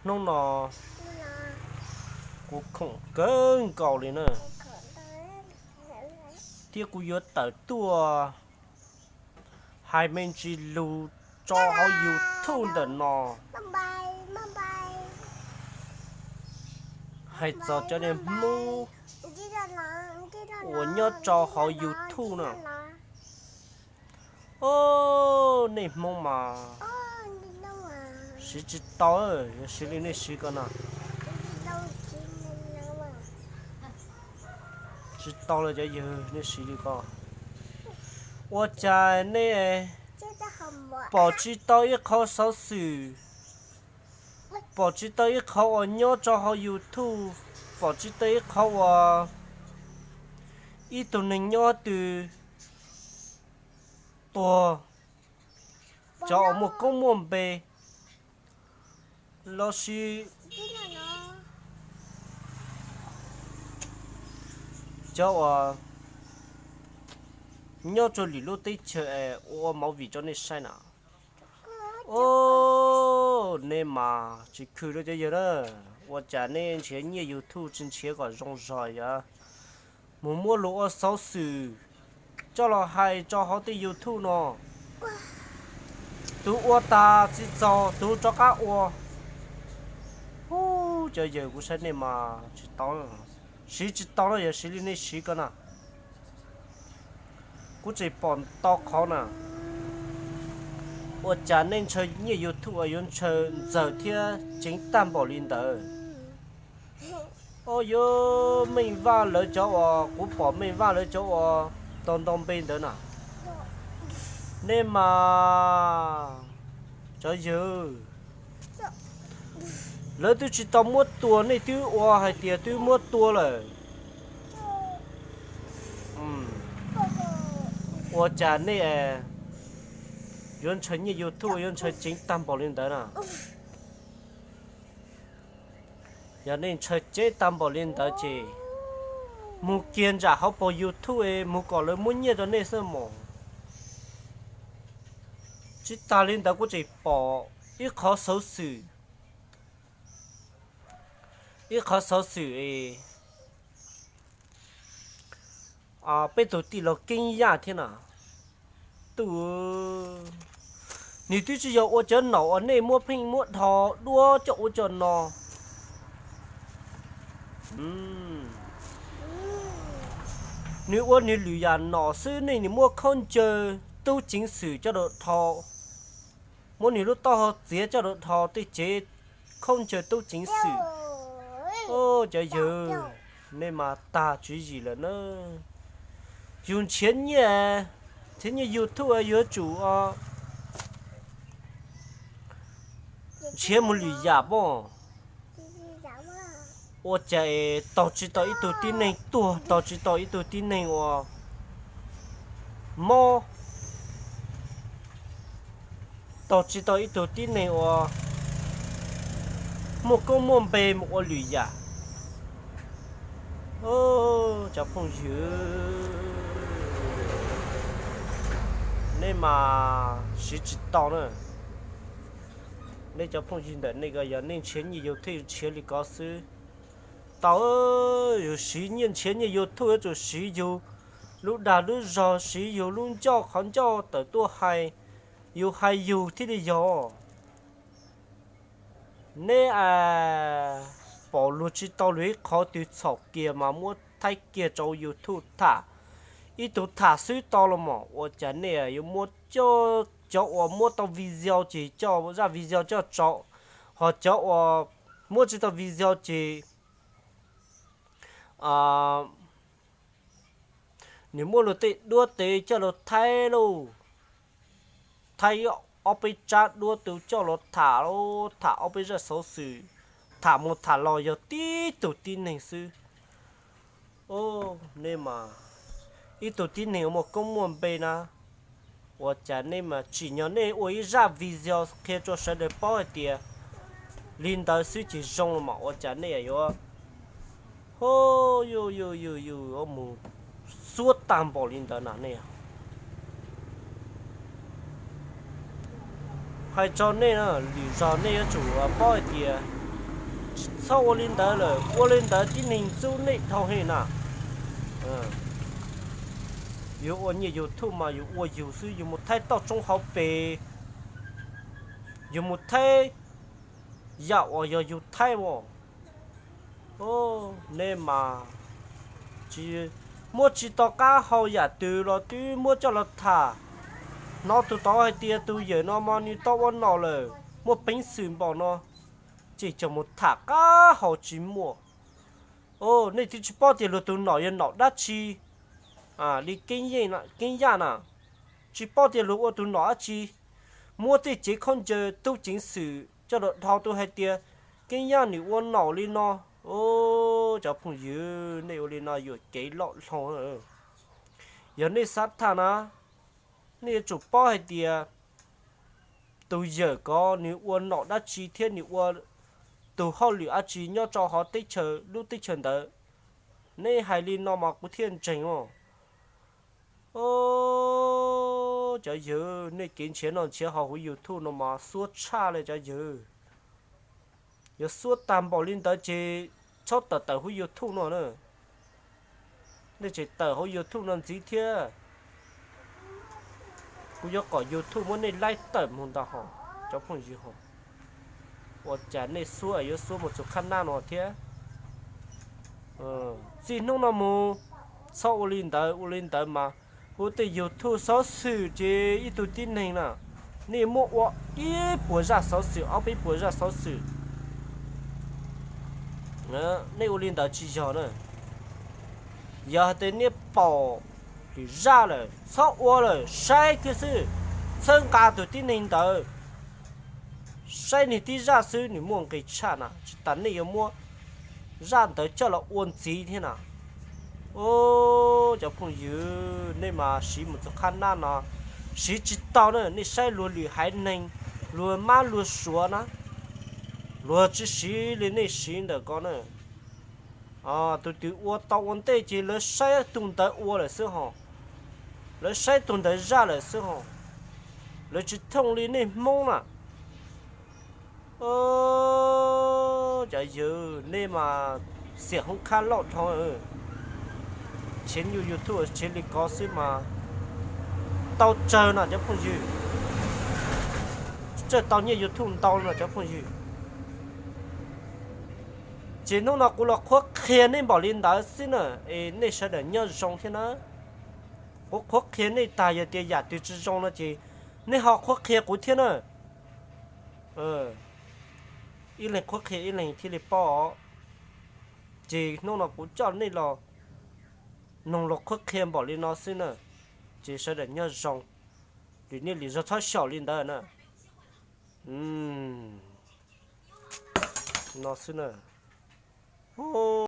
Hnub no kuv khoom kawg nkaus li na, thiab kuv yuav tawm tuaj hais me ntsis lus rau hauv YouTube ntawm no, hais txog cov niag Hmoob uas nyob rau hauv YouTube no. Os, nej Hmoob mas siv tsis tau, yog siv li nej siv ko no. Tsis tau los cov yawg, nej siv li ko. Ua cas nej pom tsis tau ib qhov xov xwm, pom tsis tau ib qhov uas nyob rau hauv YouTube, pom tsis tau ib qhov uas ib tug neeg nyob twg tuag, cov uas muaj koob muaj npe, los sis cov uas nyob rau lwm lub teb chaws es ua movie rau nej saib na. Os, nej mas tsis khw li cov yawg na. Ua cas nej nrhiav nyiaj YouTube tsis nrhiav kom zoo zog yom? Mus muab lus ua xov xwm coj los hais rau hauv tej YouTube no, tus ua tas tsis txaus tus rov qab ua. Ub, cov yawg, kuv saib nej mas tsis tau, siv tsis tau na, yog siv li nej siv ko na. Kuv tseem pom tau qhov na, ua cas nej ntshaw nyiaj YouTube uas yuav ntshaw ntxaws thiab ceev tag npaum li ntawd? Os, yuav Meej Vaj lawv cov uas, kuv pom Meej Vaj lawv cov uas tau ntau npe ntawd na. Nej mas, cov yawg, lawv twb tsis tau muab tua nej twb ua hais tias twb muab tua lawm. Ua cas nej yuav ntshaw nyiaj YouTube yuav ntshaw ceev tag npaum li ntawd na? Yog nej ntshaw ceev tag npaum li ntawd ces mus kiag ntsam hauv paus YouTube es mus kom lawv muab nyiaj rau nej xwb mas. Tsis tas li ntawd kuv tseem pom ib qhov xov xwm, ib qhov xov xwm es peb tus tij laug Keeb Yaj thiab na. Tus, nws twb tsis yog ua cov nom uas nej muab pheej muab dho duab coj ua coj no. Nws ua nws lwm yam nom xwb, nej nws muab khaub ncaws tub ceev xwm coj los dho, muab nws lub taub hau txiav coj los dho tej tsev khaub ncaws tub ceev xwm. Cov yawg, nej mas tag tswv yim lawm na. Yus nrhiav nyiaj, nrhiav nyiaj YouTube yuav tsum nrhiav mus lwm yam pob. Ua cas taug tsis tau ib tug tib neeg tuag, taug tsis tau ib tug tib neeg uas mob, taug tsis tau ib tug tib neeg uas muaj koob muaj npe mus ua lwm yam. Cov phooj ywg, nej mas siv tsis tau na. Nej cov phooj ywg ntawm nej ko yog nej nrhiav nyiaj YouTube nrhiav li ko xwb. Tau, yus siv nyiaj nrhiav nyiaj YouTube yuav tsum siv yus lub dag lub zog, siv yus lub ncauj qhov ncauj tawm tuaj hais, yus hais yus thiaj li yog. Nej pom luag tsis tau luag ib qhov twg txhaum kiag mas muab thaij kiag rau YouTube tham, ib tug tham xwb tau los mas ua cas nej yuav muab coj, cov uas muab tau video ces coj zaj video coj tso, ho cov uas muab tsis tau video ces nws muab luag tej duab tes coj los thaij lauj, thaij ob peb tsab duab tus coj los tham lauj, tham ob peb zaj xov xwm, tham mus tham los yog tib tug tib neeg xwb. Nej mas ib tug tib neeg uas muaj koob muaj npe na, ua cas nej mas tsim nyog nej ua ib zaj video qhia rau sawv daws paub hais tias li ntawd xwb ces zoo los mas ua cas nej yuav, ho, yus yus yus yus mus xuab tag npaum li ntawd na nej. Hais rau nej na, lwm zaus nej yuav tsum paub hais tias Txhob ua li ntawd lawm, ua li ntawd tib neeg ntxub nej dhau heev na. Yus ua nyiaj YouTube mas yus ua yus xwb, yus mus thaij toj roob hauv pes, yus mus thaij yam uas yog yus thaij as. Nej mas muab tsis tau qab hau yam twg los twb muab coj los tham. Hnov tus tod hais tias tus yawm no mas nws tau ua nom lawm, muaj peev xwm npaum no, ces coj mus tham qab hau tsis muaj. Nej twb tsis paub tias luag tus nom yog nom dab tsi li Keeb Yaj na, tsis paub tias luag ua tus nom dab tsi. Muab tej cev khaub ncaws tub ceev xwm coj los dhau tus hais tias Keeb Yaj nws ua nom li no. Cov phooj ywg, nej ua li no yuam kev loj dhau. Yog nej xav tham na, nej yuav tsum paub hais tias tus yawm ko nws ua nom dab tsi thiab nws ua tus hauj lwm dab tsi nyob rau hauv teb chaws, lub teb chaws ntawd. Nej hais li no mas kuv thiaj ntseeg os. Cov yawg, nej kev nrhiav noj nrhiav haus hauv YouTube no mas xuab tshaj li cov yawg. Yog xuab tag npaum li ntawd ces txhob tawm tawm hauv YouTube no na. Nej tseem tawm hauv YouTube no ntxiv thiab, kuv yuav kom YouTube muab nej laib tawm mus ntag hos cov phooj ywg hos. Ua cas nej xuab yuav xuab mus txog qhab nab no thiab? Txij hnub no mus, txhob ua li ntawd, ua li ntawd mas hu tej YouTube xov xwm ces ib tug tib neeg na, nej muab ua ib puas zaj xov xwm, ob peb puas zaj xov xwm. Nej ua li ntawd tsis yog na. Yog hais tias nej pom lwm zaj lawm txhob ua lawm, saib kiag xwb, txhawb nqa tus tib neeg ntawd, saib nws tib zaj xwb nws muaj nqis tshaj na, tsis tas nej yuav muab zaj ntawd coj los ua ntxiv thiab na. Cov phooj ywg, nej mas siv mus txog qhab nab no siv tsis tau na, nej saib luag lwm haiv neeg, luag mab luag suav na, luag tsis siv li nej siv ntawm ko na. Tus twg ua tau ua ntej ces lawv saib tus ntawd ua lawm xwb hos, lawv saib tus ntawd zaj lawm xwb hos, lawv tsis thooj li nej Hmoob na. Cov yawg, nej mas xiam hoob khab loj dhau. Tshev nyuj YouTube tshev li ko xwb mas tau tsawg no cov phooj ywg, tsawg tau nyiaj YouTube ntau no cov phooj ywg. Ces hnub no kuv los qhuab qhia nej npaum li ntawd xwb na, es nej sawv daws nyob zoo thiab na. Kuv qhuab qhia nej tag, yog tias yam twg tsis zoo no ces nej ho qhuab qhia kuv thiab na. Ib leeg qhuab qhia ib leeg thiaj li paub. Ces hnub no kuv coj nej los noog los qhuab qhia npaum li no xwb na, ces sawv daws nyob zoo, lwm niaj lwm zaug txhob xyaum li ntawd na. No xwb na.